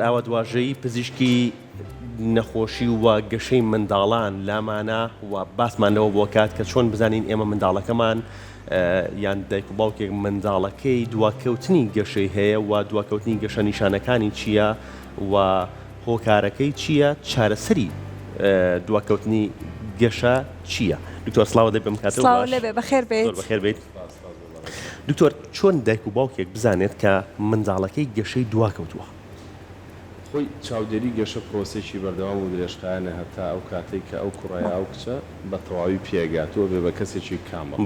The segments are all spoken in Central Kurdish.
ئاوات واژەیی پزیشکی نەخۆشی و گەشەی منداڵان لامانە و باسمان لەوە بۆ کات کە چۆن بزانین ئێمە منداڵەکەمان یان دایک و باوکێک منداڵەکەی دواکەوتنی گەشەی هەیە و دواکەوتنی گەشە نیشانەکانی چییە و هۆکارەکەی چییە چارەسەری دواکەوتنی گەشە چییە؟ دکتۆر سڵاوت لێ بم کاتەوە سڵاو لێ بێ بەخێر بێیت. زۆر بەخێر بێیت. دکتۆر چۆن دایک و باوکێک بزانێت کە منداڵەکەی گەشەی دواکەوتووە؟ خۆی چاودێری گەشە پرۆسەیەکی بەردەوام و درێژخایەنە هەتا ئەو کاتەی کە ئەو کوڕە یا ئەو کچە بە تەواوی پێگات و ئەبێ بە کەسێکی کامڵ.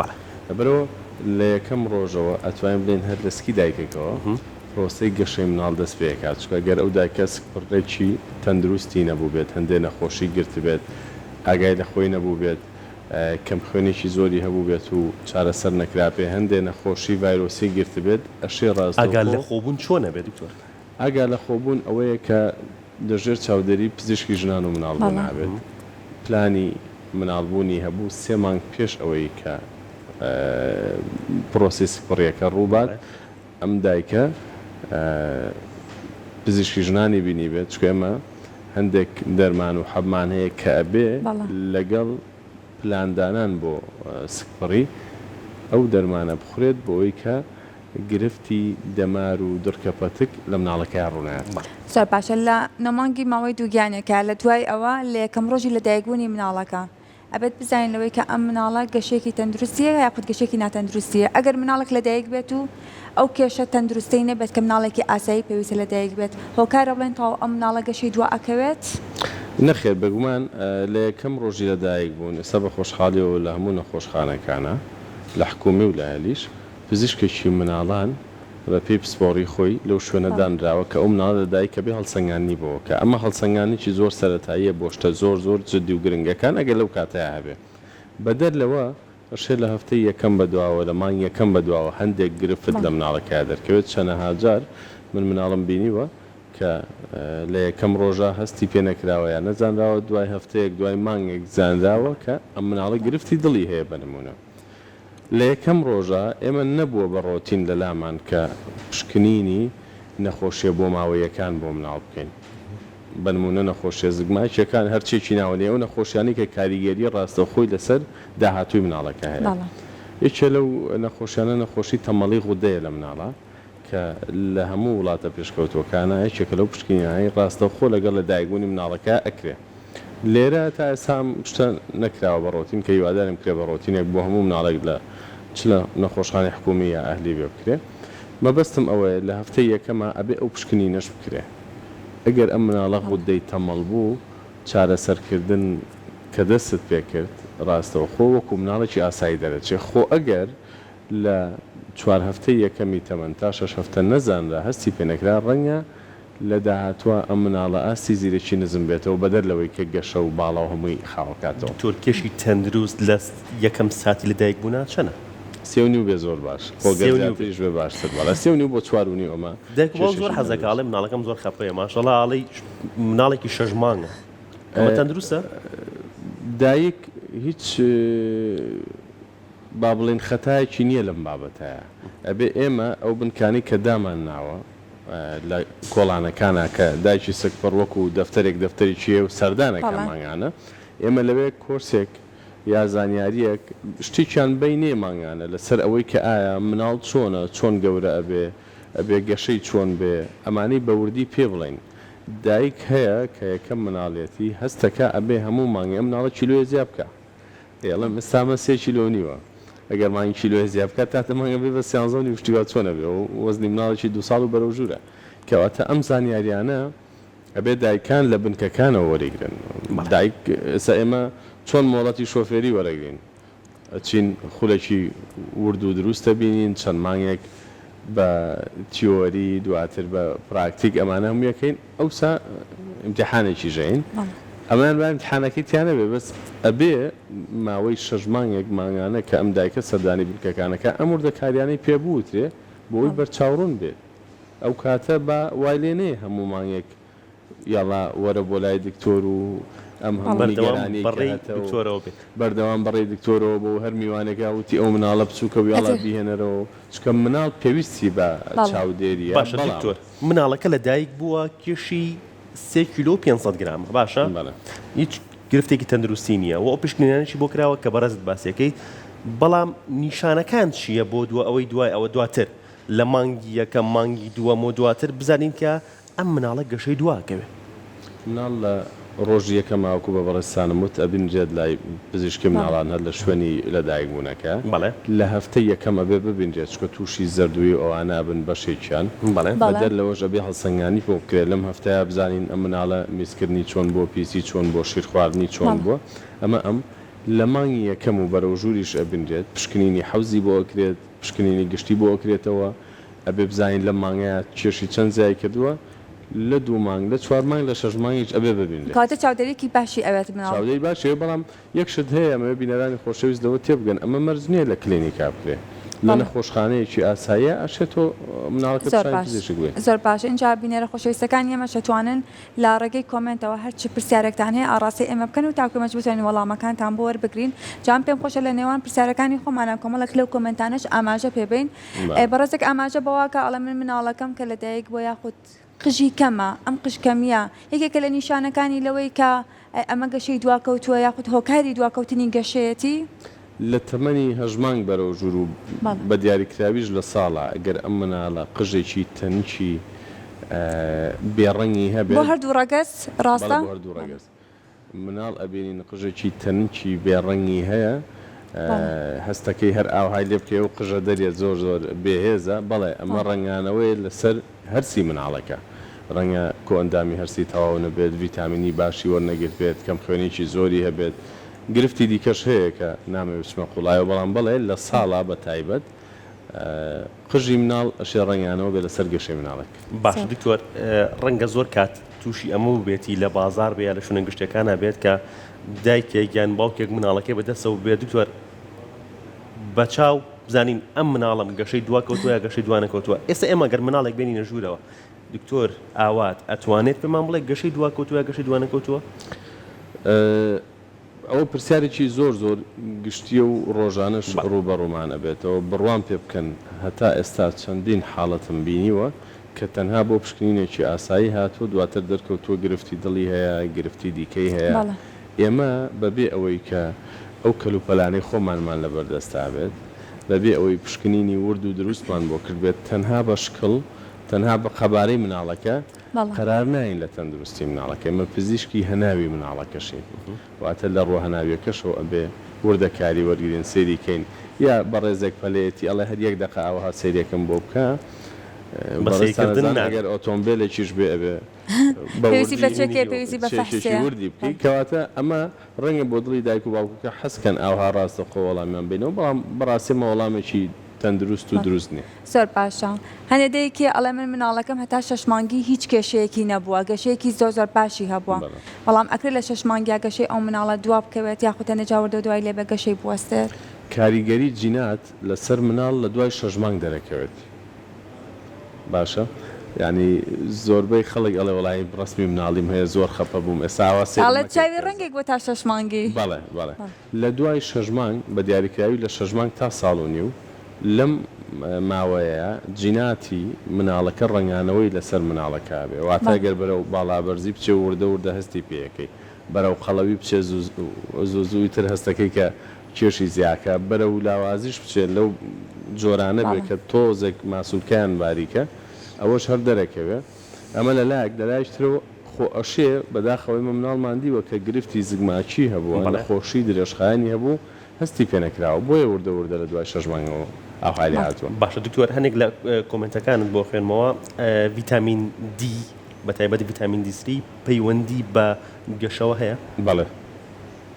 لەبەرئەوە لە یەکەم ڕۆژەوە ئەتوانین بڵێین هەر لە سکی دایکەکەوە پرۆسەی گەشەی مناڵ دەست پێکات چونکە گەر ئەو دایکە سکپڕێکی تەندروستی نەبووبێت هەندێ نەخۆشی گرتبێت ئاگای لە خۆی نەبووبێت کەمخوێنێکی زۆری هەبووبێت و چارەسەر نەکرابێ، هەندێ نەخۆشی ڤایرۆسی گرتبێت، ئەشێ ئاگا ڕاستەوخۆ. لە خۆبوون چۆن ئەبێ دکتۆر؟ ئاگا لە خۆبوون ئەوەیە کە لە ژێر چاودێری پزیشکی ژنان و مناڵبوون بەڵێ. ئەبێت. پلانی مناڵبوونی هەبوو سێ مانگ پێش ئەوەی کە پرۆسەی سکپڕییەکە ڕووبات، بەڵێ. ئەم دایکە پزیشکی ژنانی بینیبێت، چونکە ئێمە هەندێک دەرمان و حەبمان هەیە کە ئەبێ لەگەڵ پلاندانان بۆ سکپڕی ئەو دەرمانە بخورێت بۆ ئەوەی کە گرفتی دەمار و دڕکە پەتک لە مناڵەکەیا ڕوونایەت. زۆر باشە لە نۆمانگی ماوەی دووگیانێکە لە دوای ئەوە لە یەکەم ڕۆژی لەدایکبوونی مناڵەکە ئەبێت بزانین لەوەی کە ئەم مناڵە گەشەیەکی تەندروستیە یاخود گەشەیەکی ناتەندروستیە ئەگەر مناڵێک لەدایک بێت و ئەو کێشە تەندروستەی نەبێت کە مناڵێکی ئاسایی پێویستە لەدایک بێت هۆکارە بڵێن تەواو ئەم مناڵە گەشەی دوا ئەکەوێت؟ نەخێر بێگومان لە یەکەم ڕۆژی لەدایک بوون ئێستا بە خۆشحاڵیەوە لە هەموو نەخۆشخانەکانا لە حکومی و لە ئەهلیش پزیشکێکی مناڵان بە پێی پسپۆڕی خۆی لەو شوێنە دانراوە کە ئەو مناڵە لە دایکە بێ هەڵسەنگاندنی بۆ کە ئەمە هەڵسەنگاندنێکی زۆر سەرەتاییە بۆ شتە زۆر زۆر جدی و گرنگەکان ئەگەر لەو کاتەیا هەبێ بەدەر لەوە ئەشێ لە هەفتەی یەکەم بە دواوە لە مانگ یەکەم بە دواوە هەندێک گرفت لە مناڵەکەیا دەرکەوێت چەنەها جار من مناڵم بینیوە کە لە یەکەم ڕۆژا هەستی پێ نەکراوە یا نەزانراوە دوای هەفتەیەک دوای مانگێک زانراوە کە ئەم مناڵە گرفتی دڵی هەیە بە نمونە لە یەکەم ڕۆژا ئێمە نەبووە بە ڕۆتین لە لامان کە پشکنینی نەخۆشیە بۆماوەییەکان بۆ مناڵ بکەین. بە نموونە نەخۆشیە زگماکیەکان هەرچیەکی ناوەنێ ئەو نەخۆشیانەی کە کاریگەری ڕاستەوخۆی لەسەر داهاتووی مناڵەکە هەیە. یەکێ لەو نەخۆشیانە نەخۆشی تەمەڵی غودەیە لە مناڵا کە لە هەموو وڵاتە پێشکەوتووەکانا یەکێکە لەو پشکنینانەی ڕاستەوخۆ لەگەڵ لەدایکبوونی مناڵەکە ئەکرێ. لێرە تا ئێستا ئەم شتە نەکراوە بە ڕۆتین کە هیوادارین بکرێ بە ڕۆتینێک بۆ هەموو مناڵێک لە چ لە نەخۆشخانەی حکوومی یا ئەهلی بێ بکرێ. مەبەستم ئەوەیە لە هەفتەی یەکەما ئەبێ ئەو پشکنینەش بکرێ. ئەگەر ئەم مناڵە غوددەی تەمەڵ بوو چارەسەرکردن کە دەستت پێ کرد ڕاستەوخۆ وەکوو مناڵێکی ئاسایی دەرەچێ. خۆ ئەگەر لە چوار هەفتەی یەکەمی تەمەن تا شەش هەفتە نەزانرا هەستی پێ نەکرا ڕەنگە لە داهاتووا ئەم مناڵە ئاستی زیرەکی نزم بێتەوە بەدەر لەوەی کە گەشە و باڵا و هەمووی خاوەکاتەوە. دکتۆر کێشی تەندروست لە یەکەم ساتی لە دایک بوونا چەنە؟ سێ و نیو بێ زۆر باش خۆ گەر زیاتریش بێ باشتر بەڵێ سێ و نیو بۆ چوار و نیو ئەمە دایک و باوک زۆر حەز دەکا ئەڵێ مناڵەکەم زۆر خەپەیە ماشەڵا ئەڵێی مناڵێکی شەش مانگە ئەمە تەندروستە؟ دایک هیچ با بڵێین خەتایەکی نییە لەم بابەتەیا. ئەبێ ئێمە ئەو بنکانەی کە دامان ناوە لە کۆڵانەکانا کە دایکی سکپڕ وەکو دەفتەرێک دەفتەرێکی هەیە و سەردانەکا مانگانە ئێمە لەوێ کۆرسێک یا زانیارییەک شتێکیان بەینێ مانگانە لەسەر ئەوەی کە ئایا مناڵ چۆنە چۆن گەورە ئەبێ ئەبێ گەشەی چۆن بێ ئەمانەی بە وردی پێ بڵێین دایک هەیە کە یەکەم مناڵیەتی هەستەکا ئەبێ هەموو مانگێ ئەم مناڵە کیلۆیە زیا بکا ئەڵێم ئێستا ئەمە سێ کیلۆ و نیوە ئەگەر مانگی کیلۆیە زیاد بکات تا مانگ ئەبێ بە سیانزە و نیو شتی وا چۆن ئەبێ و وەزنی مناڵێکی دوو ساڵ و بەرەو ژوورە کەواتە ئەم زانیاریانە ئەبێ دایکان لە بنکەکانەوە وەریگرن دایک ئێستا ئێمە چۆن مۆڵەتی شۆفێری وەرەگرین ئەچین خولێکی ورد و دروست دەبینین چەند مانگێک بە تیۆری دواتر بە پراکتیک ئەمانە هەمووی ئەکەین ئەوسا ئیمتیحانێکیش ئەین ئەمەیان با ئیمتیحانەکەی تیا نەبێ بەس ئەبێ ماوەی شەش مانگێک مانگانە کە ئەم دایکە سەردانی بنکەکان ئەکا ئەم وردەکاریانەی پێ بوترێ بۆ ئەوەی بەرچاوڕوون بێت ئەو کاتە با وای لێ نەیە هەموو مانگێک. یاڵا وەرە بۆ لای دکتۆر و ئەم هەموو بەردەوام نیگەرانیەی کە بەڕێی هەتە و دکتۆرەوە بێت. بەردەوام بەڕێی دکتۆرەوە بۆ و هەر میوانێک ئا وتی ئەو مناڵە بچوکە و یاڵا ئەتر بیهێنەرەوە چونکە مناڵ پێویستی بە بەڵێ. چاودێریە باشە بەڵام. دکتۆر مناڵەکە لە دایک بووە کێشی سێ کیلۆ و 500 گرامە باشە بەڵێ. هیچ گرفتێکی تەندروستی نییە و ئەو پشکنینانەشی بۆ کراوە کە بەڕێزت باسیەکەی بەڵام نیشانەکان چییە بۆ دوا ئەوەی دوای ئەوە دواتر لە مانگی یەکەم مانگی دووەم و دواتر بزانین کە ئەم مناڵە گەشەی دواکەوێ. مناڵ لە ڕۆژی یەکەما وەکو بە بەڕێزتانم وت ئەبینرێت لای پزیشکی مناڵان هەر لە شوێنی لە دایک بوونەکە لە هەفتەی یەکەم ئەبێ ببینرێت چونکە تووشی زەردووی و ئەوانە ئەبن بەشێکیان بەدەر لەوەش ئەبێ هەڵسەنگاندنی بۆ بکرێت لەم هەفتەیا بزانین ئەم مناڵە میزکردنی چۆن بووە پیسی چۆن بووە شیر خواردنی چۆن بووە ئەمە ئەم لە مانگی یەکەم و بەرەو ژووریش ئەبینرێت پشکنینی حەوزی بۆ ئەکرێت پشکنینی گشتی بۆ ئەکرێتەوە ئەبێ بزانین لەم مانگەیا کێشی چەند زیای کردووە، لە دوو مانگ، لە چوار مانگ، لە شەش مانگیش ئەبێ ببینرێت. کەواتە چاودێریەکی باشی ئەوێت مناڵ. چاودێری باشی ئەوێت، بەڵام یەک شت هەیە ئەمەوێ بینەرانی خۆشەویست لەوە تێبگەن، ئەمە مەرج نییە لە کلینیکا بکرێ، لە نەخۆشخانەیەکی ئاساییا ئەشێ تۆ مناڵەکەت زۆر پیشانی باش پزیشک بەی. زۆر باش ئینجا بینەرە خۆشەویستەکانی ئێمەش ئەتوانن لە ڕێگەی کۆمێنتەوە هەر چ پرسیارێکتان هەیە ئاڕاستەی ئێمە بکەن و تاکو ئێمەش بتوانین وەڵامەکانتان بۆ وەربگرین جا من پێم خۆشە لە نێوان پرسیارەکانی خۆمانا کۆمەڵێک لەو کۆمێنتانەش ئاماژە پێ بەین بەڕێزێک ئاماژە بەوەکا ئەڵێ من مناڵەکەم کە لەدایک بووە یاخود قژی کەمە ئەم قژ کەمیە یەکێکە لە نیشانەکانی لەوەی کە ئەمە گەشەی دواکەوتووە یاخود هۆکاری دواکەوتنی گەشەیەتی؟ لە تەمەنی هەشت مانگ بەرەو ژوور و بە دیاریکراویش لە ساڵە گەر ئەم مناڵە قژێکی تەنکی بێ ڕەنگی هەبێت. بۆ هەردوو ڕەگەز ڕاستە؟ بەڵێ بۆ هەردوو ڕەگەز. مناڵ ئەبینین قژێکی تەنکی بێ ڕەنگی هەیە هەستەکەی هەر ئاوهای لێ بکەی ئەو قژە دەرێت زۆر زۆر بێ هێزە بەڵێ ئەمە ڕەنگانەوەیە لەسەر هەرسی مناڵەکە ڕەنگە کۆئەندامی هەرسی تەواو نەبێت ڤیتامینی باشی وەرنەگرتبێت کەم خوێنیی زۆری هەبێت گرفتی دیکەش هەیە کە نامەوێ بچمە قوڵایەوە بەڵام بەڵێ لە ساڵا بە تایبەت قژی مناڵ ئەشێ ڕەنگانەوە بێ لەسەر گەشەی مناڵێک. باشە دکتۆر ڕەنگە زۆر کات توشی ئەمە بوبێتی لە بازاڕ بێ یا لە شوێنە گشتیەکانا بێت کە دایکێک یان باوکێک مناڵەکەی بە دەستەوە بێت دکتۆر بە چاو بزانین ئەم مناڵم گەشەی دوا کەوتووە یا گەشەی دوا نەکەوتووە ئێستا ئێمە گەر مناڵێک بێنینە ژوورەوە دکتۆر ئاوات ئەتوانێت پێمان بڵێ گەشەی دوا کەوتووە یا گەشەی دوا نەکەوتووە؟ ئەوە پرسیارێکی زۆر زۆر گشتییە و ڕۆژانەش ڕووبەڕوومان ئەبێتەوە، بڕوام پێ بکەن هەتا ئێستا چەندین حاڵەتم بینیوە کە تەنها بۆ پشکنینێکی ئاسایی هاتووە دواتر دەرکەوتووە گرفتی دڵی هەیە، گرفتی دیکەی هەیە، ئێمە بەبێ ئەوەی کە ئەو کەلوپەلانەی خۆمانمان لەبەردەستا بێت، بەبێ ئەوەی پشکنینی ورد و دروستمان بۆ کردبێت تەنها بە شکڵ، تەنها بە قەبارەی مناڵەکە، قەرار ناین لە تەندروستی مناڵەکە، ئێمە پزیشکی هەناوی مناڵەکەشین، واتە لە ڕووە هەناویەکەشەوە ئەبێ وردەکاری وەرگرین سەیری کەین، یا بەڕێزێک پەلەیەتی ئەڵێ هەر یەک دەقە ئاوەها سەیرێکم بۆ بکە، بە بەڕێزتان سەیرکردن ئەزانن نا. ئەگەر ئۆتۆمبێلێکیش بێ ئەبێ بە پێویستی وردی بە چێکێ پێویستی بە چێکێکی فەحسەیە. وردی بکەی، کەواتە ئەمە ڕەنگە بۆ دڵی دایک و باوکەکە حەز کەن ئاوها ڕاستەوخۆ وەڵامیان بەینەوە، بەڵام بەڕاستی ئەمە وەڵامێکی تەندروست و دروست نیە. زۆر باشە هەنێ دەیکی ئەڵێ من مناڵەکەم هەتا شەش مانگی هیچ کێشەیەکی نەبووە گەشەیەکی زۆر زۆر باشی هەبووە بەڵام ئەکرێ لە شەش مانگیا گەشەی ئەو مناڵە دوا بکەوێت یاخود هەنێ جار وردە دوای لێ بێ گەشەی بوەستێت؟ کاریگەری جینات لەسەر مناڵ لە دوای شەش مانگ دەرەکەوێت باشە یانی زۆربەی خەڵک ئەڵێ وەڵایی ڕەسمی مناڵیم هەیە زۆر خەفە بووم ئێستا ئاوا سەیرم ئەڵێ مەکەی چاوی کەس. ڕەنگێک بووە تا شەش مانگی. بەڵێ بەڵێ لە دوای شەش مانگ بە دیاریکراوی لە شەش مانگ تا ساڵ و نیو لەم ماوەیەیا جیناتی مناڵەکە ڕەنگانەوەی لەسەر مناڵەکە ئەبێ واتە گەر بەرەو باڵابەرزی بچێ وردە وردە هەستی پێ ئەکەی بەرەو قەڵەوی بچێ زوو زوو ئیتر هەستەکەی کە کێشی زیاکە بەرەو لاوازیش بچێ لەو جۆرانە بێ کە تۆزێک ماسولکەیان باریکە ئەوەش هەر دەرەکەوێ ئەمە لەلایەک لەلایەکی ترەوە خۆ ئەشێ بەداخەوە ئێمە مناڵمان دیوە کە گرفتی زگماکی هەبووە نەخۆشی درێژخایەنی هەبوو هەستی پێ نەکراوە بۆیە وردە وردە لە دوای شەش مانگەوە ئاوهای لێ هاتووە. باشە دکتۆر هەنێک لە کۆمێنتەکانت بۆ خوێنمەوە ڤیتامین دی بە تایبەت ڤیتامین دی سری پەیوەندی بە گەشەوە هەیە؟ بەڵێ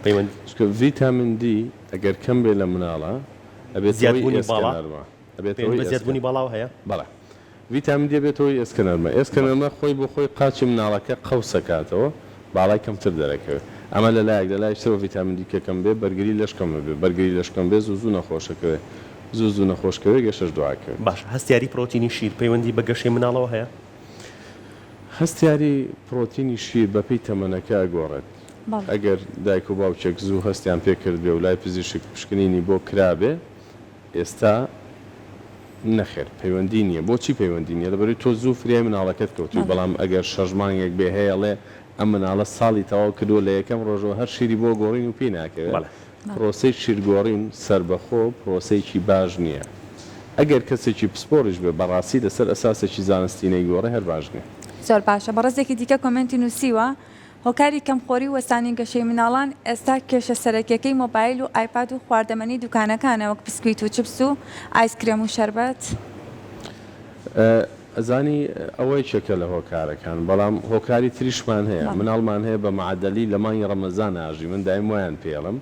پەیوەندی. چونکە ڤیتامین دی ئەگەر کەم بێ لە مناڵا ئەبێتە هۆی زیادبوونی ئێسکە باڵا نەرمە ئەبێتە پەیوەندی هۆی بە ئێسکە زیادبوونی باڵاوە هەیە؟ بەڵێ. ڤیتامین دی ئەبێتە هۆی ئێسکە نەرمە، ئێسکە نەرمە خۆی بۆ خۆی قاچی مناڵەکە قەوس ئەکاتەوە، باڵای کەمتر دەرەکەوێت. ئەمە لە لایەک، لە لایەکی ترەوە ڤیتامین دی کە کەم بێ بەرگری لەش کەم ئەبێ، بەرگری لەش کەم بێ زوو زوو نەخۆش ئەکەوێ، زوو زوو نەخۆش کەوێ گەشەش دوا ئەکەوێت. باشە هەستیاری پرۆتینی شیر پەیوەندی بە گەشەی مناڵەوە هەیە؟ هەستیاری پڕۆتینی شیر بەپێی تەمەنەکە ئەگۆڕێت. ئەگەر دایک و باوکێک زوو هەستیان پێ کردبێ و لای پزیشک پشکنینی بۆ کرابێ، ئێستا نەخێر پەیوەندی نییە. بۆچی پەیوەندی نییە؟ لەبەرئەوەی تۆ زوو فریای مناڵەکەت کەوتووی، بەڵام ئەگەر شەش مانگێک بێ هەیەڵێ ئەم مناڵە ساڵی تەواو کردووە لە یەکەم ڕۆژەوە هەر شیری بۆ گۆڕین و پێی ناکەوێ. پرۆسەی شیرگۆڕین سەربەخۆ پرۆسەیەکی باش نییە. ئەگەر کەسێکی پسپۆڕیش بێ بەڕاستی لەسەر ئەساسێکی زانستی نەیگۆڕێ هەر باش نییە. زۆر باشە بەڕێزێکی دیکە کۆمێنتی نووسیوە، هۆکاری کەمخۆری و وەستانی گەشەی مناڵان ئێستا کێشە سەرەکیەکەی مۆبایل و ئایپاد و خواردەمەنی دوکانەکانە وەک پسکویت و چپس و ئایسکرێم و شەربەت. ئەزانی ئەوە یەکێکە لە هۆکارەکان بەڵام هۆکاری تریشمان هەیە مناڵمان هەیە بە مەعەدەلی لە مانگی ڕەمەزانا ئەژی من دایم وایان پێ ئەڵێم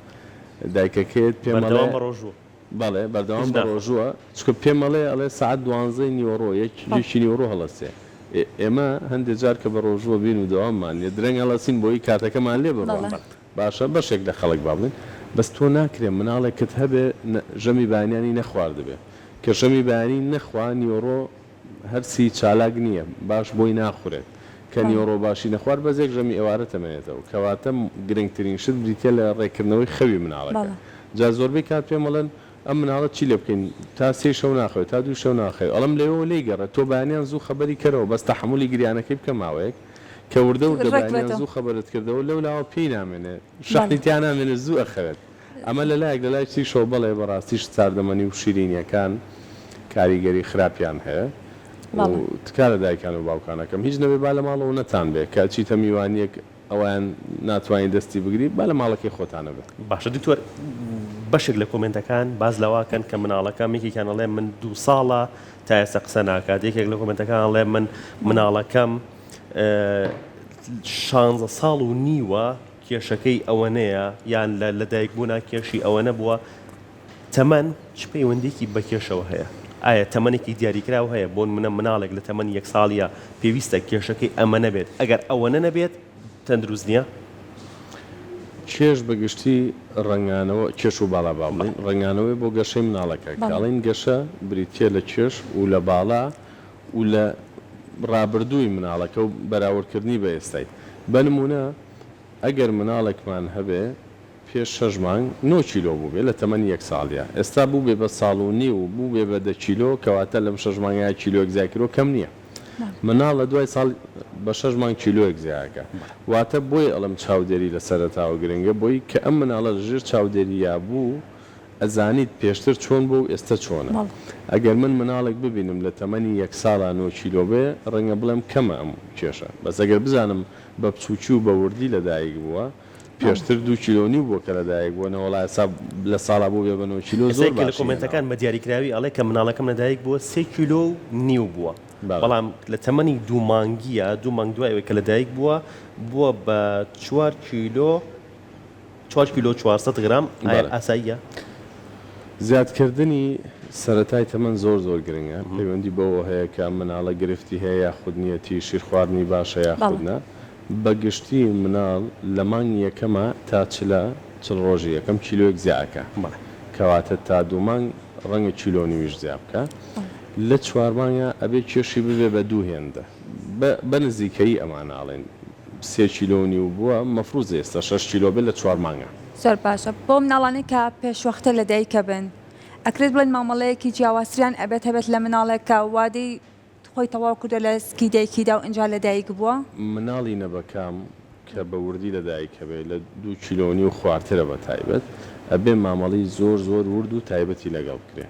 دایکەکەیت پێم ئەڵێ بەردەوام بە ڕۆژووە. بەڵێ بەردەوام هیچ بە ناخوا. ڕۆژووە چونکە پێم ئەڵێ ئەڵێ سەعات دوانزەی نیوەڕۆ یەک یەکی نیوەڕۆ هەڵەسێ ئێ ئێمە هەندێ جار کە بە ڕۆژووە بین و دەواممان نیە درەنگ هەڵەسین بۆی کاتەکەمان لێ بڕوا بەڵێ. باشە بەشێک لە خەڵک با بڵێین بەس تۆ ناکرێ مناڵێکت هەبێ ژەمی بەیانیانی نەخواردبێ کە ژەمی بەیانی نەخوا نیوەڕۆ هەرسی چالاک نییە باش بۆی ناخورێت کە نیوەڕۆ باشی نەخوارد بەس یەک ژەمی ئێوارە تەمێنێتەوە کەواتە گرنگترین شت بریتیە لە ڕێککردنەوەی خەوی مناڵەکە جا زۆربەی کات پێم ئەڵێن ئەم مناڵە چی لێ بکەین تا سێی شەو ناخەوێت تا دووی شەو ناخەوێت ئەڵێم لەوێوە لێی گەڕێ تۆ بەیانیان زوو خەبەری کەرەوە بەس تەحەمولی گریانەکەی بکە ماوەیەک کە وردە وردە بەیانیان زوو خەبەرت کردەوە لەولاوە پێی نامێنێ شەحنی تیا نامێنێ زوو ئەخەوێت ئەمە لە لایەک، لە لایەکی تریشەوە بەڵێ بە ڕاستیش ساردەمەنی و شیرینییەکان کاریگەری خراپیان هەیە و تکا لە دایکان و باوکان ئەکەم هیچ نەبێ با لە ماڵەوە نەتان بێ کە ئەچیتە میوانییەک ئەویان ناتوانی دەستی بگری با لە ماڵەکەی خۆتانە بێ. باشە دکتۆر بەشێک لە کۆمێنتەکان باس لەوەکەن کە مناڵەکەم یەکێکیان ئەڵێ من دوو ساڵە تا ئێستا قسە ناکات یەکێک لە کۆمێنتەکان ئەڵێ من مناڵەکەم شانزە ساڵ و نیوە کێشەکەی ئەوەنەیە یان لە لەدایکبوونا کێشی ئەوەنە بووە، تەمەن چ پەیوەندیەکی بە کێشەوە هەیە؟ ئایا تەمەنێکی دیاریکراو هەیە بۆنمونە مناڵێک لە تەمەنی یەک ساڵیە پێویستە کێشەکەی ئەمەنە بێت ئەگەر ئەوەنە نەبێت تەندروست نیە؟ کێش بە گشتی ڕەنگانەوە، کێش و باڵا با بڵێین، ڕەنگانەوەیە بۆ گەشەی مناڵەکە، کە ئەڵێین گەشە بریتیە لە کێش و لە باڵا و لە ڕابردووی مناڵەکە و بەراوردکردنی بە ئێستای. بە نموونە ئەگەر مناڵێکمان هەبێ پێش شەش مانگ نۆ کیلۆ بووبێ لە تەمەنی یەک ساڵیا ئێستا بووبێ بە ساڵ و نیو بووبێ بە دە کیلۆ کەواتە لەم شەش مانگەیا کیلۆیەک زیای کردووە کەم نییە مناڵ لە دوای ساڵ بە شەش مانگ کیلۆیەک زیایەکا واتە بۆیە ئەڵێم چاودێری لە سەرەتاوە گرنگە بۆی کە ئەم مناڵە لە ژێر چاودێرییا بوو ئەزانیت پێشتر چۆن بووە و ئێستە چۆنە. ئەگەر من مناڵێک ببینم لە تەمەنی یەک ساڵا نۆ کیلۆ بێ ڕەنگە بڵێم کەمە ئەم کێشە بەس ئەگەر بزانم بە بچوکی و بە وردی لە دایک بووە پێشتر دوو کیلۆ نیو بووە کە لە دایک بووە نەوەڵا ئێستا لە ساڵا بووبێ بە نۆ کیلۆ ئێستا زۆر یەکێک لە باشی هێناوە. کۆمێنتەکان بە دیاریکراوی ئەڵێ کە مناڵەکەم لە دایک بووە سێ کیلۆ و نیو بووە بەڵام لە تەمەنی دوو مانگییا دوو مانگ دوای ئەوەی کە لە دایک بووە بووە بە چوار کیلۆ چوار کیلۆ 400 غرام ئایا بەڵێ. ئاساییە؟ زیادکردنی سەرەتای تەمەن زۆر زۆر گرنگە، پەیوەندی بەوەوە هەیە کە ئەم مناڵە گرفتی هەیە یاخود نیەتی، شیر خواردنی باشە یاخود بەڵێ. نا. بە گشتی مناڵ لە مانگی یەکەما تا چلە، چل ڕۆژی یەکەم، کیلۆیەک زیا ئەکا. بەڵێ. کەواتە تا دوو مانگ ڕەنگە کیلۆ نیویش زیا بکا. لە چوار مانگا ئەبێ کێشی ببێ بە دوو هێندە. بە بە نزیکەیی ئەمانە ئەڵێین. سێ کیلۆ و نیو بووە مەفروزە ئێستا شەش کیلۆ بێت لە چوار مانگا. زۆر باشە بۆ مناڵانەی کە پێشوەختە لەدایکەبن ئەکرێت بڵێن مامەڵەیەکی جیاوازتریان ئەبێت هەبێت لە مناڵێک کە وادەی خۆی تەواو کردوە لە سکی دایکیدا و ئینجا لەدایک بووە؟ مناڵی نەبەکام کە بە وردی لەدایک هەبێ لە دوو کیلۆ و نیو خوارترە بە تایبەت ئەبێ مامەڵەی زۆر زۆر ورد و تایبەتی لەگەڵ بکرێ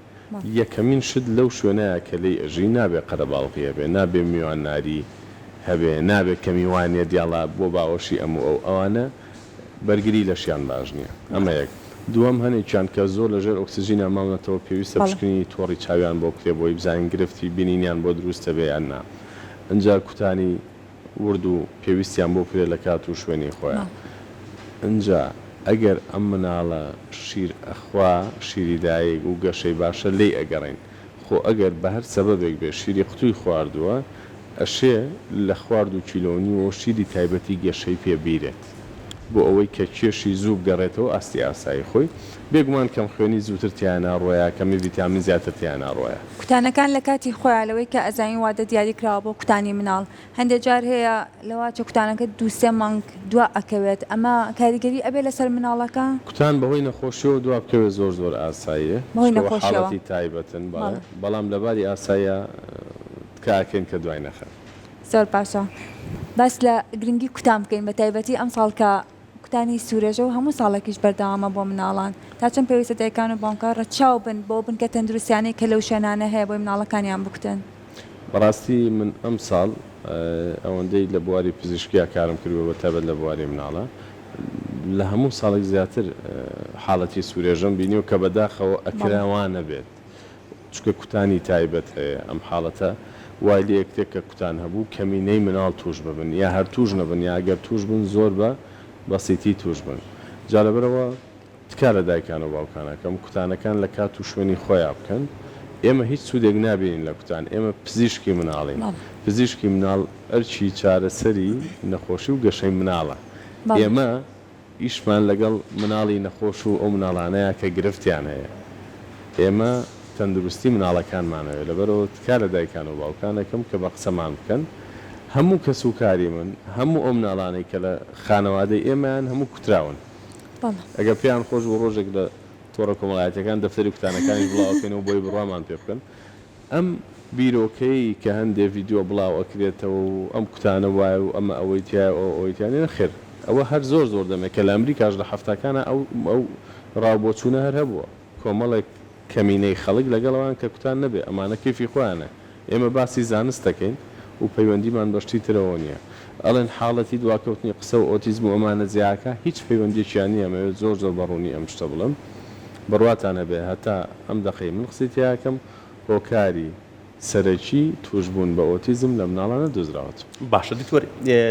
یەکەمین شت لەو شوێنەیا کە لێی ئەژی نابێ قەرەباڵغی هەبێ، نابێ میوانناری هەبێ، نابێ کە میوان یەت یاڵا بۆ باوەشی ئەم و ئەو، ئەوانە بەرگری لەشیان باش نیە. ئەمە یەک. دووەم هەنێکیان کە زۆر لە ژێر ئۆکسجینا ماونەتەوە پێویستە پشکنینی تۆڕی چاویان بۆ بکرێ بۆی بزانین گرفتی بینینیان بۆ دروست ئەبێ یان نا. ئنجا کوتانی ورد و پێویستیان بۆ بکرێت لە کات و شوێنی خۆیان. ئنجا ئەگەر ئەم مناڵە شیر ئەخوا، شیری دایک، و گەشەی باشە لێی ئەگەڕێین. خۆ ئەگەر بە هەر سەبەبێک بێ شیری قوتوی خواردووە، ئەشێ لە خوار دوو کیلۆ و نیوەوە شیری تایبەتی گەشەی پێ بیرێت. بۆ ئەوەی کە کێشی زوو بگەڕێتەوە ئاستی ئاسایی خۆی. بێگومان کەمخوێنی زووتر تیا ناڕۆیا، کەمی ڤیتامین زیاتر تیا ناڕۆیا. کوتانەکان لە کاتی خۆیا لەوەی کە ئەزانین وادە دیاری کراوە بۆ کوتانی مناڵ هەندێ جار هەیە لەواچە کوتانەکە دوو سێ مانگ دوا ئەکەوێت ئەمە کاریگەری ئەبێ لەسەر مناڵەکە؟ کوتان بەهۆی نەخۆشیەوە دوا بکەوێت زۆر زۆر ئاساییە بەهۆی چونکە ئەوە نەخۆشیەوە حاڵەتی تایبەتن بەڵێ بەڵێ. بەڵام لەباری ئاساییا تکا ئەکەین کە دوای نەخەن. زۆر باشە باس لە گرنگی کوتان بکەین بە تایبەتی ئەمساڵ کە کوتانی سورێژە و هەموو ساڵێکیش بەردەوامە بۆ مناڵان تا چەند پێویستە دایکان و باوکان ڕەچاو بن بەو بنکە تەندروستیانەی کە لەو شوێنانە هەیە بۆی مناڵەکانیان بکوتن؟ بەڕاستی من ئەمساڵ ئەوەندەی لە بواری پزیشکیا کارم کردووە بە تایبەت لە بواری مناڵە لە هەموو ساڵێک زیاتر حاڵەتی سورێژەم بینیوە کە بەداخەوە ئەکرا وا نەبێت چونکە کوتانی تایبەت هەیە ئەم حاڵەتە وای لێکرێت کە کوتان هەبوو کەمینەی مناڵ توش ببن یا هەر توش نەبن یا گەر توش بن زۆر بە بەسیتی توش بن جا لەبەرئەوە تکا لە دایکان و باوکان ئەکەم کوتانەکان لە کات و شوێنی خۆیا بکەن ئێمە هیچ سودێک نابینین لە کوتان ئێمە پزیشکی مناڵین پزیشکی مناڵ ئەرکی چارەسەری نەخۆشی و گەشەی مناڵە ئێمە ئیشمان لەگەڵ مناڵی نەخۆش و ئەو مناڵانەیە کە گرفتیان هەیە. ئێمە تەندروستی مناڵەکانمان ئەوێ. لەبەرئەوە تکا لە دایکان و باوکان ئەکەم کە بە قسەمان بکەن. هەموو کەس و کاری من، هەموو ئەو مناڵانەی کە لە خانەوادەی ئێمەیان هەموو کوتراون. ئەگەر پێیان خۆش بوو ڕۆژێک لە تۆڕە کۆمەڵایەتیەکان دەفتەری کوتانەکانیش بڵاو ئەکەینەوە بۆی بڕوامان پێ بکەن. ئەم بیرۆکەیەی کە هەندێ ڤیدیۆ بڵاو ئەکرێتەوە و ئەم کوتانە وایە و ئەمە ئەوەی تیایە و ئەوە ئەوەی تیا نیە نەخێر ئەوە هەر زۆر زۆر دەمێکە لە ئەمریکاش لە حەفتاکانا ئەو ئەو ڕاو بۆچوونە هەر هەبووە کۆمەڵێک کەمینەی خەڵک لەگەڵ ئەوان کە کوتان نەبێ ئەمانە کەیفی خۆیانە ئێمە باسی زانست دەکەین و پەیوەندیمان بە شتی ترەوە نیە ئەڵێن حاڵەتی دواکەوتنی قسە و ئۆتیزم و ئەمانە جیاکە هیچ پەیوەندیەکیان نیە ئەمەوێت زۆر زۆر بە ڕوونی ئەم شتە بڵێم بڕواتان هەبێ هەتا ئەم دەقەی من قسەی تیاکەم هۆکاری سەرەکی توشبوون بە ئۆتیزم لە مناڵان نەدۆزراوەتەوە. باشە دکتۆر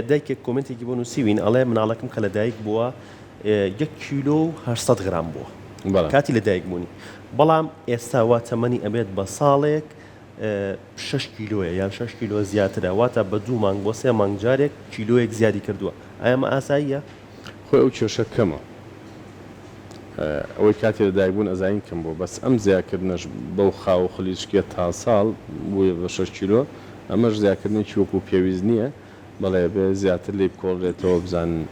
دایکێک کۆمێنتێکی بۆ نوسیوین ئەڵێ مناڵەکەم کە لەدایک بووە یەک کیلۆ و 800 غرام بووە بەڵێ. کاتی لەدایک بوونی بەڵام ئێستا وا تەمەنی ئەبێت بە ساڵێک شەش کیلۆیە یان شەش کیلۆ زیاترە واتە بە دوو مانگ بۆ سێ مانگ جارێک کیلۆیەک زیادی کردووە ئایا ئەمە ئاساییە؟ خۆی ئەو کێشە کەمە ئەوەی کاتی لەدایک بوون ئەزانین کەم بووە بەس ئەم زیاکردنەش بەو خاو و خلیچکیە تا ساڵ بوویە بە شەش کیلۆ ئەمەش زیاکردنێکی وەکو پێویست نییە بەڵێ ئەبێ زیاتر لێی بکۆڵرێتەوە بزانن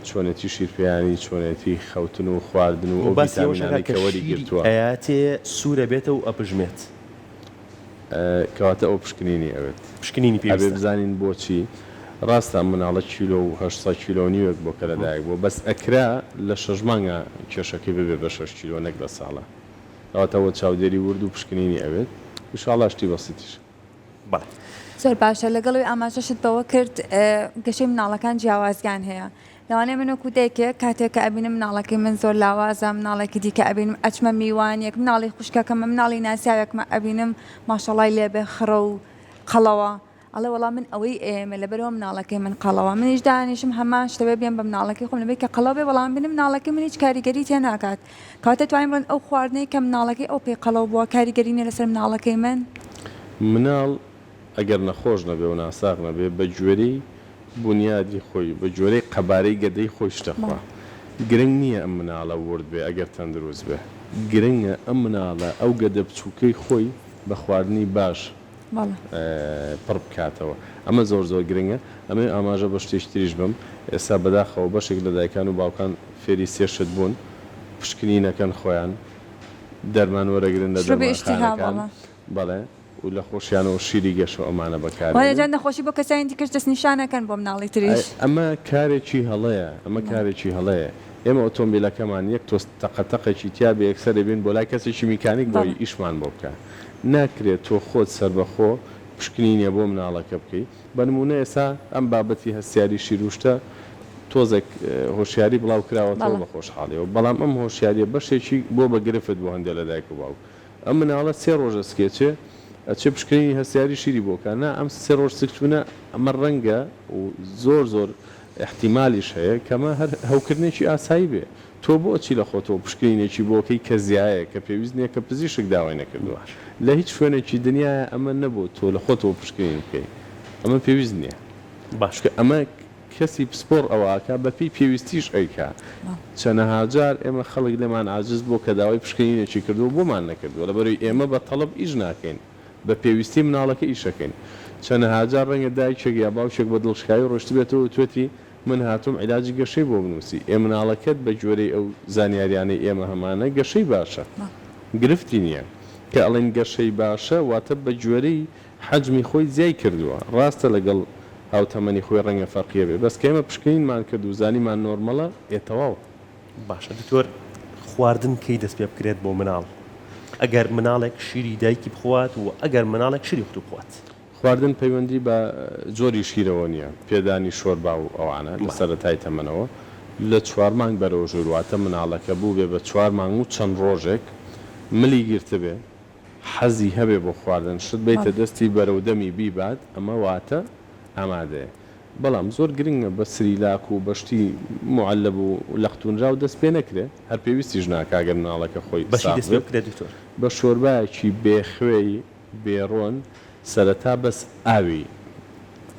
چۆنێتی شیرپێیانی چۆنێتی خەوتن و خواردن و و ئەو باسی ئەوەش ئەکات ڤیتامینانەی کە کە وەری شیری گرتووە. ئەیاتێ سوورەبێتەوە و ئەپژمێت. کەواتە ئەوە پشکنینی ئەوێت. پشکنینی ئەبێ پێویستە. بزانین بۆچی. ڕاستە ئەم مناڵە کیلۆ و 800 کیلۆ و نیوێک بۆ کە لەدایک بووە بەس ئەکرا لە شەش مانگا کێشەکەی ببێ بە شەش کیلۆ نەک لە ساڵا. کەواتە ئەوە چاودێری ورد و پشکنینی ئەوێت. ئیشاڵا شتی بەسیتیشە. بەڵێ. زۆر باشە لەگەڵ ئەوەی ئاماژەشت بەوە کرد گەشەی مناڵەکان جیاوازیان هەیە لەوانەیە من وەکو دایکێک کاتێک کە ئەبینم مناڵەکەی من زۆر لاوازە مناڵێکی دیکە ئەبینم ئەچمە میوانیەک مناڵی خوشکەکەمە مناڵی ناسیاوێکمە ئەبینم ماشەڵای لێبێ خڕە و قەڵەوە ئەڵێ وەڵا من ئەوەی ئێمە لەبەرەوە مناڵەکەی من قەڵەوە منیش دانیشم هەمان شتەوێ بێم بە مناڵەکەی خۆم لەبەی کە قەڵەو بێ بەڵام بینم مناڵەکەی من هیچ کاریگەری تێ ناکات کەواتە توانین بڵێن ئەو خواردنەی کە مناڵەکەی ئەو پێی قەڵەو بووە کاریگەری نیە لەسەر مناڵەکەی من؟ مناڵ ئەگەر نەخۆش نەبێ و ناساغ نەبێ بە گوێرەی بونیادی خۆی بە گوێرەی قەبارەی گەدەی خۆی شتە خوا. گرنگ نییە ئەم مناڵە ورد بێ ئەگەر تەندروست بێ. گرنگە ئەم مناڵە ئەو گەدە بچووکەی خۆی بە خواردنی باش پڕ بکاتەوە. ئەمە زۆر زۆر گرنگە. ئەمەوێ ئاماژە بە شتێکی تریش بەم. ئێستا بەداخەوە بەشێک لە دایکان و باوکان فێری سێ شت بوون، پشکنینەکەن خۆیان، دەرمان وەرەگرن لە شرۆڤەی ئیشتیها دەرمانخانەکان، بەڵێ. بەڵێ، و لە خۆشیانەوە شیری گەشە و ئەمانە وانە جا بەکارێنن. نەخۆشی بۆ کەسانی دیکەش دەستنیشان ئەکەن بۆ مناڵی تریش. ئەمە کارێکی هەڵەیە، ئەمە کارێکی هەڵەیە. ئێمە ئۆتۆمبیلەکەمان یەک تۆز تەقە تەقێکی تیا بێ یەکسەر ئەبێین بۆ لای کەسێکی میکانیک بۆی بەڵێ. ئیشمان بۆ بکا. ناکرێ تۆ خۆت سەربەخۆ پشکنینێ بۆ مناڵەکە بکەی. بە نموونە ئێستا ئەم بابەتی هەستیاری شیر و شتە تۆزێک هۆشیاری بڵاو کراوەتەوە بەڵێ. بە خۆشحاڵیەوە بەڵام ئەم هۆشیاریە بەشێکی بووە بە گرفت بۆ هەندێ لە دایک و باوک. ئەم مناڵە سێ ڕۆژە سکێچێ ئەچێ پشکنینی هەستیاری شیری بۆ کا نا ئەم سێ ڕۆژ سکچونە ئەمە ڕەنگە و زۆر زۆر ئیحتیمالیش هەیە کەمە هەر هەوکردنێکی ئاسایی بێ تۆ بۆ ئەچی لە خۆتەوە پشکنینێکی بۆ کەی کە زیایە کە پێویست نیە کە پزیشک داوای نەکردوە لە هیچ شوێنێکی دنیایا ئەمە نەبوو تۆ لە خۆتەوە پشکنین بکەی ئەمە پێویست نیە باش. چونکە ئەمە. کەسی پسپۆڕ ئەوە ئەکا بە پێی پێویستیش ئەیکا. چەنەها جار ئێمە خەڵک لێمان عاجز بووە کە داوای پشکنینێکی کردووە بۆمان نەکردووە لەبەرئەوەی ئێمە بە تەڵەب ئیش ناکەین بە پێویستی مناڵەکە ئیش ئەکەین. چەنەها جار ڕەنگە دایکێک یا باوکێک بە دڵشکاوی ڕۆیشتبێتەوە وتوێتی من هاتووم عیلاجی گەشەی بۆ بنووسی ئێ مناڵەکەت بە گوێرەی ئەو زانیاریانەی ئێمە هەمانە گەشەی باشە گرفتی نییە. کە ئەڵێین گەشەی باشە واتە بە گوێرەی حەجمی خۆی زیای کردووە، ڕاستە لەگەڵ هاوتەمەنی خۆی ڕەنگە فەرقی هەبێ بەس کە ئێمە پشکنینمان کرد و زانیمان نۆرمەڵە ئێ تەواو. باشە دکتۆر خواردن کەی دەست پێ بکرێت بۆ مناڵ ئەگەر مناڵێک شیری دایکی بخوات و ئەگەر مناڵێک شیری قوتو بخوات؟ خواردن پەیوەندی بە جۆری شیرەوە نییە، پێدانی شۆربا و ئەوانە لە سەرەتای تەمەنەوە لە چوار مانگ بەرەو ژوور واتە مناڵەکە بووبێ بە چوار مانگ و چەند ڕۆژێک ملی گرتبێ حەزی هەبێ بۆ خواردن شت بەیتە دەستی بەرەو دەمی بیبات ئەمە واتە ئامادەیە بەڵام زۆر گرنگە بە سریلاک و بە شتی موعەلەب و لەقتونراو دەست پێ نەکرێ هەر پێویستیش ناکا گەر مناڵەکە خۆی بەچی ساغ دەست پێ بێت بکرێ دکتۆر؟ بە شۆربایەکی بێ خوێی بێ ڕۆن سەرەتا بەس ئاوی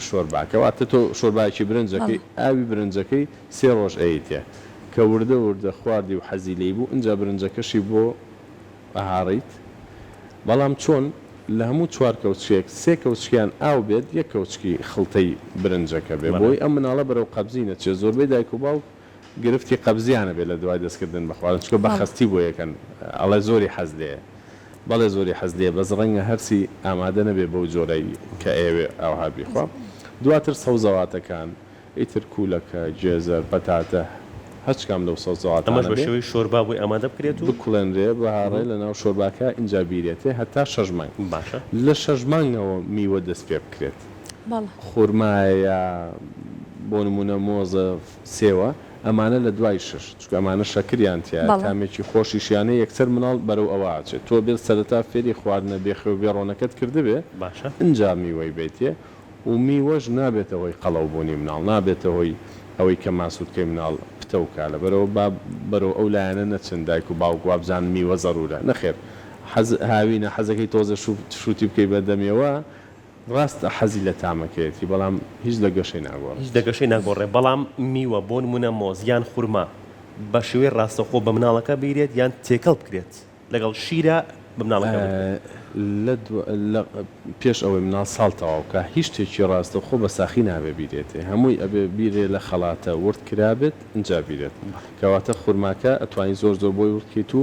شۆرباکە واتە تۆ شۆربایەکی برنجەکەی ئاوی برنجەکەی سێ ڕۆژ ئەیتێ کە وردە وردە خواردی و حەزی لێی بوو ئینجا برنجەکەشی بۆ ئەهاڕیت بەڵام چۆن لە هەموو چوار کەوچکێک سێ کەوچکیان ئاو بێت یەک کەوچکی خڵتەی برنجەکە بێ بۆی ئەم مناڵە بەرەو قەبزی نەچێت زۆربەی دایک و باوک گرفتی قەبزیان ئەبێت لە دوای دەست کردن بە خواردن چونکە بە خەستی بۆی ئەکەن ئەڵێ زۆری حەز لێیە بەڵێ زۆری حەز لێیە بەس ڕەنگە هەرسی ئامادە نەبێ بەو جۆرەی کە ئەیەوێ ئاوها بیخوا دواتر سەوزەواتەکان ئیتر کولەکە، گێزەر، پەتاتە، هەرچ کام لەو ئەمەش سەوزەواتانە بە بێ. شێوەی شۆربا بۆی ئامادە بکرێت و. بکوڵێنرێ، بهاڕێ لە ناو شۆرباکە ئینجا بیرێتێ هەتا شەش مانگ. باشە. لە شەش مانگەوە میوە دەست پێ بکرێت. بەڵێ. خورمایە یا بۆ نموونە مۆزە، سێوە، ئەمانە لە دوای شەش، چونکە ئەمانە شەکریان تیایە، بەڵێ. تامێکی خۆشیشیان هەیە، یەکسەر مناڵ بەرەو ئەوە ئەچێت. تۆ بێت سەرەتا فێری خواردنە بێ خوێ و بێ ڕۆنەکەت کردبێ، باشە. ئینجا میوەی بەیتێ. و میوەش نابێتە هۆی قەڵەو بوونی مناڵ، نابێتە هۆی ئەوەی کە ماسولکەی مناڵ پتەو کا، لەبەرئەوە با بەرەو ئەو لایەنە نەچن دایک و باوک وابزانن میوە زەرورە، نەخێر حەز هاوینە حەزەکەی تۆزێ شوتی بکەی بە دەمیەوە، ڕاستە حەزی لە تامەکەیەتی بەڵام هیچ لە گەشەی هیچ ناگۆڕێت. لە گەشەی ناگۆڕێ، بەڵام میوە بۆ نموونە مۆز یان خورما بە شێوەی ڕاستەوخۆ بە مناڵەکە بیرێت یان تێکەڵ بکرێت؟ لەگەڵ شیرا بە مناڵەکە بدرێت. لە لە پێش ئەوەی مناڵ ساڵ تەواو کا هیچ شتێکی ڕاستەوخۆ بە ساخی نابێ بیرێتێ هەمووی ئەبێ بیرێ لە خەڵاتە ورد کرابێت ئینجا بیرێت کەواتە خورماکە ئەتوانی زۆر زۆر بۆی ورد کەیت و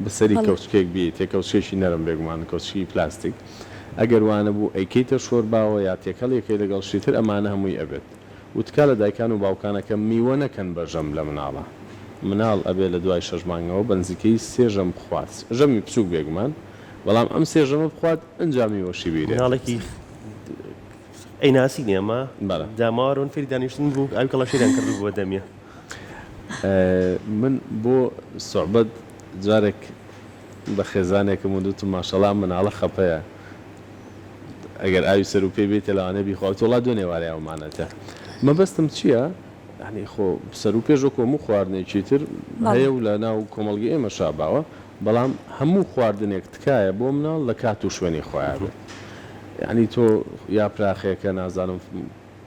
بەسەری کەوچکێک بیەیتێ کەوچکێکی نەرم بێگومان کەوچکی پلاستیک ئەگەر وانەبوو ئەیکەیتە شۆرباوە یا تێکەڵی ئەکەی لەگەڵ شتی تر ئەمانە هەمووی ئەبێت و تکا لە دایکان و باوکان ئەکەم میوە نەکەن بە ژەم لە مناڵا مناڵ ئەبێ لە دوای شەش مانگەوە بە نزیکەیی سێ ژەم بخوات ژەمی بچوک بێگومان بەڵام ئەم سێ ژەمە بخوات ئنجا میوەشی بیرێت. مناڵێکی ئەیناسین ئێمە بەڵێ. داماوارون فێری دانیشتن بوو ئاوی کەڵەشێریان کردبوو بە دەمیا. من بۆ سوعبەت جارێک بە خێزانێکم وتم ماشەڵا ئەم مناڵە خەپەیە ئەگەر ئاوی سەرو پێی بێیتە لەوانەیە بیخوا وتی وەڵا دوێنێ وارەی ئاومانەتە مەبەستم چییە یانی خۆ سەرو پێش وەکو هەموو خواردنێکی تر هەیە و لە ناو کۆمەڵگەی ئێمەشا باوە بەڵام هەموو خواردنێک تکایە بۆ مناڵ لە کات و شوێنی خۆیا بێت یانی تۆ یاپراخێکە نازانم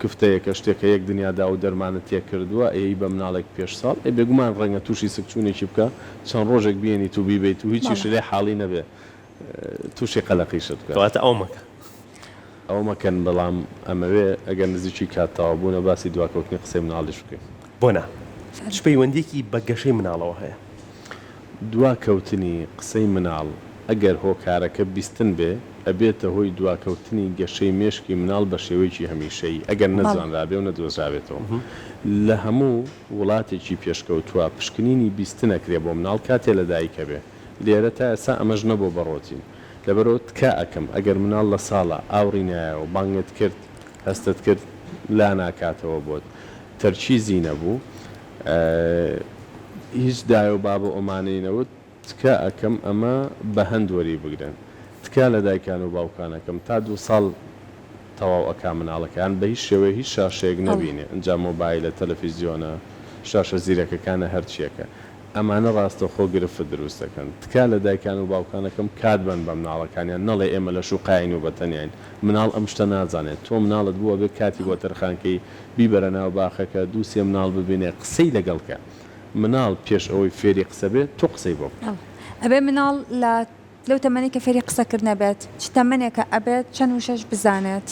کفتەیەکە شتێکە یەک دنیا داوو دەرمانت تێ کردووە ئەیەی بە مناڵێک پێش ساڵ ئێ بێگومان ڕەنگە توشی سکچونێکی بکا چەند ڕۆژێک بیێنیت و بیبەیت و هیچیشت لێ حاڵی نەبێ توشی قەلەقیشت بکات. کەواتە ئەوە مەکە. ئەوە مەکەن بەڵام ئەمەوێ ئەگەر نزیکی کات تەواو بوونە باسی دواکەوتنی قسەی مناڵیش بکەین. بۆ نا؟ چ پەیوەندیەکی بە گەشەی مناڵەوە هەیە؟ دواکەوتنی قسەی مناڵ ئەگەر هۆکارەکە بیستن بێ ئەبێتە هۆی دواکەوتنی گەشەی مێشکی مناڵ بە شێوەیەکی هەمیشەیی ئەگەر نەزانرابێ و نەدۆزرابێتەوە. لە هەموو وڵاتێکی پێشکەوتووا پشکنینی بیستن ئەکرێ بۆ مناڵ کاتێ لە دایک ئەبێ. لێرە تا ئێستا ئەمەش نەبووە بە ڕۆتین. لەبەرئەوە تکا ئەکەم ئەگەر مناڵ لە ساڵا ئاوڕی نایەوە بانگت کرد هەستت کرد لا ناکاتەوە بۆت تەرکیزی نەبوو هیچ دایە و بابە ئۆمانەی نەوت تکا ئەکەم ئەمە بە هەند وەری بگرن تکا لە دایکان و باوکان ئەکەم تا دووساڵ تەواو ئەکا مناڵەکەیان بە هیچ شێوەیە هیچ شاشەیەک نەبینێ ئنجا مۆبایلە تەلەفیزیۆنە شاشە زیرەکەکانە هەرچیەکە. ئەمانە ڕاستەوخۆ گرفت دروست دەکەن. تکا لە دایکان و باوکان ئەکەم کات بەن بە مناڵەکانیان نەڵێ ئێمە لە شوقاین و بە تەنیاین. مناڵ ئەم شتە نازانێت. تۆ مناڵت بوو ئەبێ کاتی بۆ تەرخان کەی، بیبەرە ناو باخەکە، دوو سێ مناڵ ببینێ، قسەی لەگەڵ کە. مناڵ پێش ئەوەی فێری قسە بێ تۆ قسەی بۆ بکە. ئەبێ مناڵ لە لەو تەمەنەی کە فێری قسەکردن ئەبێت چ تەمەنێکە ئەبێت چەند وشەش بزانێت؟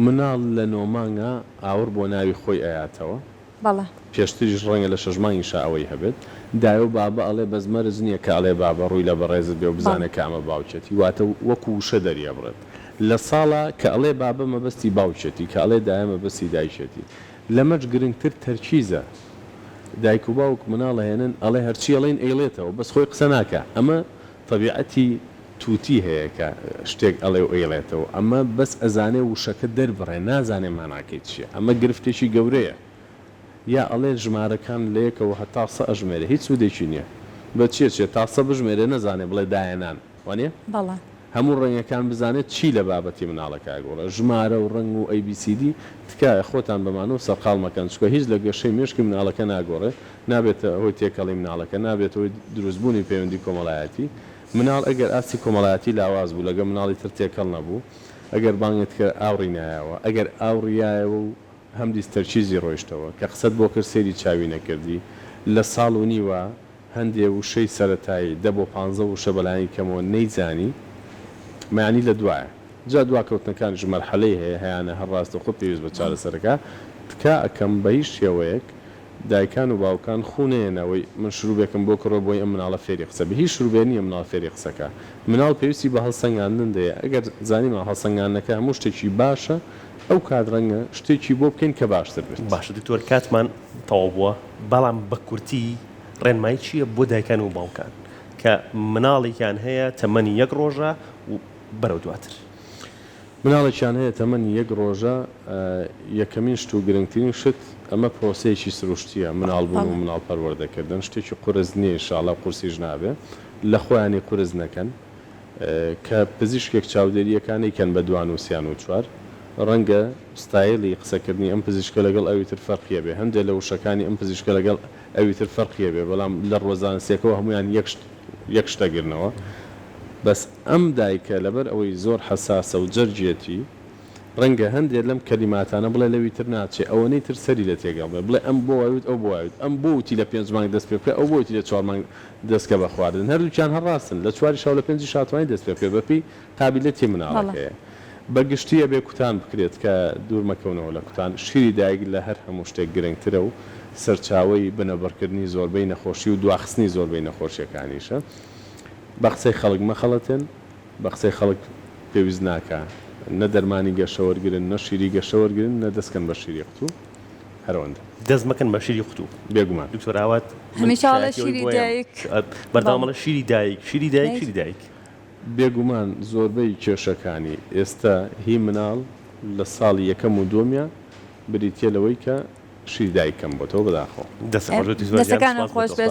مناڵ لە نۆ مانگا ئاوڕ بۆ ناوی خۆی ئەیاتەوە. بەڵێ. پێشتریش ڕەنگە لە شەش مانگیشا ئەوەی هەبێت. دایە و بابە ئەڵێ بەس مەرج نییە کە ئەڵێ بابە ڕووی لە بەڕێزت بێ و بزانێ کە ئەمە باوکیەتی. واتە وەکوو وشە دەریئەبڕێت. لە ساڵا کە ئەڵێ بابە مەبەستی باوکیەتی، کە ئەڵێ دایە مەبەستی دایکیەتی. لەمەش گرنگتر تەرکیزە. دایک و باوک مناڵ ئەهێنن ئەڵێ هەرچی ئەڵێین ئەیڵێتەوە بەس خۆی قسە ناکا. ئەمە تەبیعەتی توتی هەیە کە شتێک ئەڵێ و ئەیڵێتەوە ئەمە بەس ئەزانێ وشەکە دەربڕێ نازانێ ماناکەی چیە ئەمە گرفتێکی گەورەیە یا ئەڵێ ژمارەکان لە یەکەوە هەتا سە ئەژمێرێ هیچ سودێکی نیە بە چیە چێ تا سە بژمێرێ نەزانێ بڵێ دایەنان وانیە؟ بەڵێ. هەموو ڕەنگەکان بزانێت چی لە بابەتی مناڵەکە ئەگۆڕێ ژمارە و ڕەنگ و ئەی بی سی دی تکایە خۆتان بەمانەوە سەرقاڵ مەکەن چونکە هیچ لە گەشەی مێشکی مناڵەکە ناگۆڕێ نابێتە هۆی تێکەڵی مناڵەکە نابێتە هۆی دروستبوونی پەیوەندی کۆمەڵایەتی مناڵ ئەگەر ئاستی کۆمەڵایەتی لاواز بوو لەگەڵ مناڵی تر تێکەڵ نەبوو ئەگەر بانگت کرد ئاوڕی نایەوە ئەگەر ئاوڕی یایەوە و هەمدیس تەرکیزی ڕۆیشتەوە کە قسەت بۆ کرد سەیری چاوی نەکردی لە ساڵ و نیوە هەندێ وشەی سەرەتایی دە بۆ پانزە وشە بەلایەنی کەمەوە نەیزانی مەیانی لە دوایە جا دواکەوتنەکانیش مەرحەلەی هەیە هەیانە هەر ڕاستەوخۆ پێویست بە چارەسەرەکا تکا ئەکەم بە هیچ شێوەیەک دایکان و باوکان خوو نەیەن ئەوەی من شروبێکم بۆ کڕێ بۆی ئەم مناڵە فێری قسە بێ هیچ شروبێ نیە مناڵ فێری قسە کا مناڵ پێویستی بە هەڵسەنگاندن دەیە ئەگەر زانیمان هەڵسەنگاندنەکە هەموو شتێکی باشە ئەو کات ڕەنگە شتێکی بۆ بکەین کە باشتر بێت. باشە دکتۆر کاتمان تەواو بووە بەڵام بە کورتی ڕێنمایی چییە بۆ دایکان و باوکان کە مناڵێکیان هەیە تەمەنی یەک ڕۆژە و بەرەو دواتر؟ مناڵێکیان هەیە تەمەنی یەک ڕۆژە، یەکەمین شت و گرنگترین شت ئەمە پرۆسەیەکی سروشتییە مناڵ بوون و مناڵ پەروەردە کردن شتێکی قورس نییە ان شاء اللە قورسیش نابێ لە خۆیانی قورس نەکەن کە پزیشکێک چاودێرییەکە نەیکەن بە دوان و سیان و چوار ڕەنگە ستایلی قسەکردنی ئەم پزیشکە لەگەڵ ئەوی تر فەرقی هەبێ هەندێ لە وشەکانی ئەم پزیشکە لەگەڵ ئەوی تر فەرقی هەبێ بەڵام لە ڕووە زانستیەکەوە هەموویان یەک شت یەک شت ئەگرنەوە بەس ئەم دایکە لەبەر ئەوەی زۆر حەساسە و جەرگیەتی ڕەنگە هەندێ لەم کەلیماتانە بڵێ لەوی تر ناچێ ئەوەنەی تر سەری لێ تێگەڵ بێ بڵێ ئەم بۆ وای وت ئەو بۆ وای وت ئەم بۆ وتی لە پێنج مانگ دەست پێ بکە ئەو بۆ وتی لە چوار مانگ دەست کە بە خواردن هەردووکیان هەر ڕاستن لە چواریشا و لە پێنجیشا ئەتوانی دەست پێ بکەی بەپێی قابیلەتی مناڵەکەیە بە گشتی ئەبێ کوتان بکرێت کە دوور مەکەونەوە لە کوتان شیری دایک لە هەر هەموو شتێک گرنگترە و سەرچاوەی بنەبڕکردنی زۆربەی نەخۆشی و دواخستنی زۆربەی نەخۆشیەکانیشە بە قسەی خەڵک مەخەڵەتێن بە قسەی خەڵک پێویست ناکا نە دەرمانی گەشە وەرگرن نە شیری گەشە وەرگرن نە دەست کەن بە شیری قوتوو هەر ئەوەندە. دەست مەکەن بە شیری قوتوو. بێگومان. دکتۆر ئاوات من هەمیشە ئەڵێ شایەتی ئەوەی شیری بۆیەم دایک. بەردەوام بەڵێ. ئەڵێ شیری دایک شیری دایک شیری دایک. بێگومان زۆربەی کێشەکانی ئێستا هی مناڵ لە ساڵی یەکەم و دووەمیا بریتیە لەوەی کە شیری دایک کەم بۆتەوە بەداخەوە. دەستت خۆش بێت دکتۆر گیان دەستەکانت سوپاس بۆ خۆش تۆ. بێت.